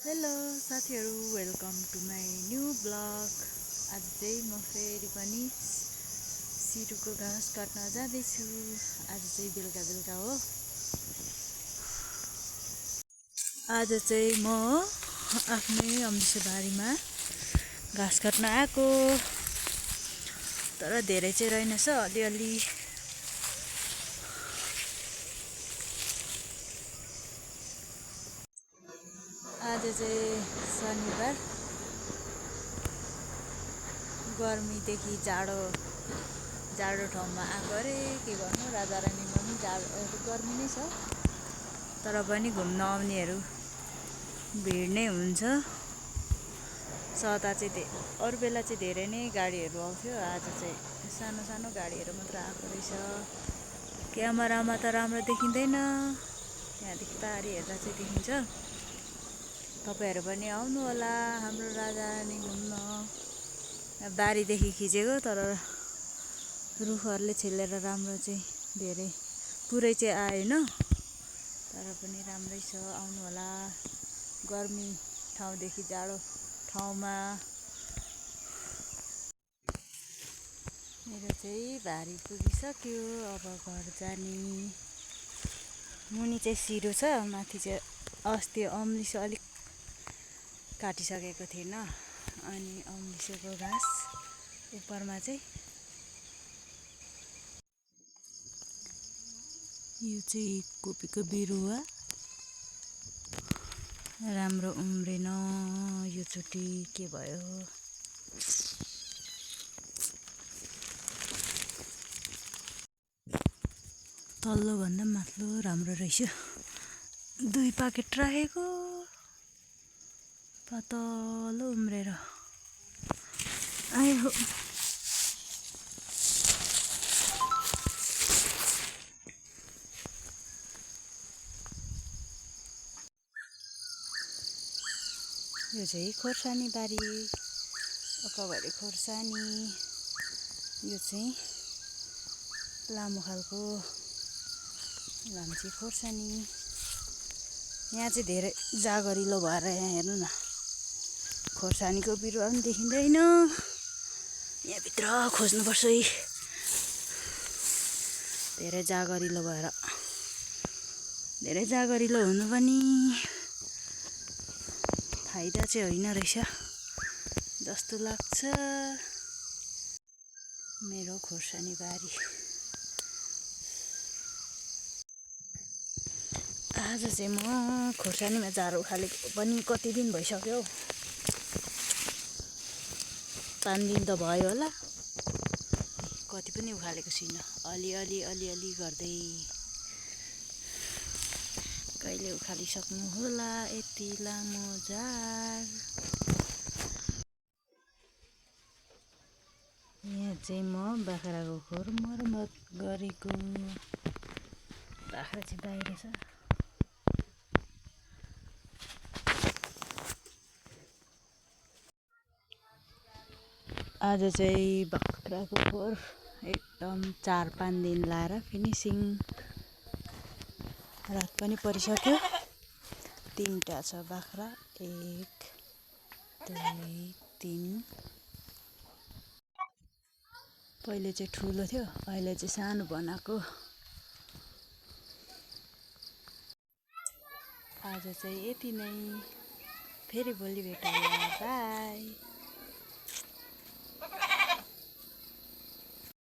Hello साथीहरू, welcome to my new blog. आज चाहिँ म फेरि पनि सिरुको घाँस काट्न जाँदैछु। आज चाहिँ बेलुका बेलुका हो। आज चाहिँ म आफ्नै अम्लिसो बारीमा घाँस काट्न आएको, तर धेरै चाहिँ रहेनछ, अलिअलि। आज चाहिँ शनिबार, गर्मीदेखि जाडो ठाउँमा आएको अरे। के गर्नु, राजारानीमा पनि जाडो गर्मी नै छ, तर पनि घुम्न आउनेहरू भिड नै हुन्छ। सदा चाहिँ अरू बेला चाहिँ धेरै नै गाडीहरू आउँथ्यो, आज चाहिँ सानो सानो गाडीहरू मात्र आएको रहेछ। क्यामेरामा त राम्रो देखिँदैन, त्यहाँदेखि टाढी हेर्दा चाहिँ देखिन्छ। तपाईँहरू पनि आउनु होला हाम्रो राजारानी घुम्न। बारीदेखि खिचेको, तर रुखहरूले छेलेर राम्रो चाहिँ धेरै पुरै चाहिँ आएन, तर पनि राम्रै छ। आउनु होला गर्मी ठाउँदेखि जाडो ठाउँमा। मेरो चाहिँ भारी पुगिसक्यो, अब घर जाने। मुनि चाहिँ सिरो छ, माथि चाहिँ अस्ति अम्लिसो अलिक काटिसकेको थिएन, अनि अम्लिसोको घाँस उपरमा चाहिँ। यो चाहिँ कोपीको बिरुवा राम्रो उम्रेन यो चोटि, के भयो? तल्लो भन्दा माथिल्लो राम्रो रहेछ। 2 पाकेट राखेको, पातलो उम्रेर आयो। यो चाहिँ खोर्सानी बारी, अकभरे खोर्सानी। यो चाहिँ लामो खालको लाम्ची खोर्सानी। यहाँ चाहिँ धेरै जागरिलो भएर यहाँ हेर्नु न, खोर्सानीको बिरुवा पनि देखिँदैन। यहाँभित्र खोज्नुपर्छ है, धेरै जागरिलो भएर। धेरै जागरिलो हुनु पनि फाइदा चाहिँ होइन रहेछ जस्तो लाग्छ। मेरो खोर्सानी बारी आज चाहिँ म खोर्सानीमा झारो उखालेको पनि कति दिन भइसक्यो, 5 दिन त भयो होला। कति पनि उखालेको छुइनँ, अलिअलि गर्दै। कहिले उखालिसक्नु होला यति लामो झार। यहाँ चाहिँ म बाख्राको खोर मर्मत गरेको। बाख्रा चाहिँ बाहिर छ। आज चाहिँ बाख्राको खोर एकदम 4-5 दिन लाएर फिनिसिङ। रात पनि परिसक्यो। 3टा छ बाख्रा, 1 2 3। पहिले चाहिँ ठुलो थियो, अहिले चाहिँ सानो बनाएको। आज चाहिँ यति नै, फेरि भोलि भेटौँला, बाई।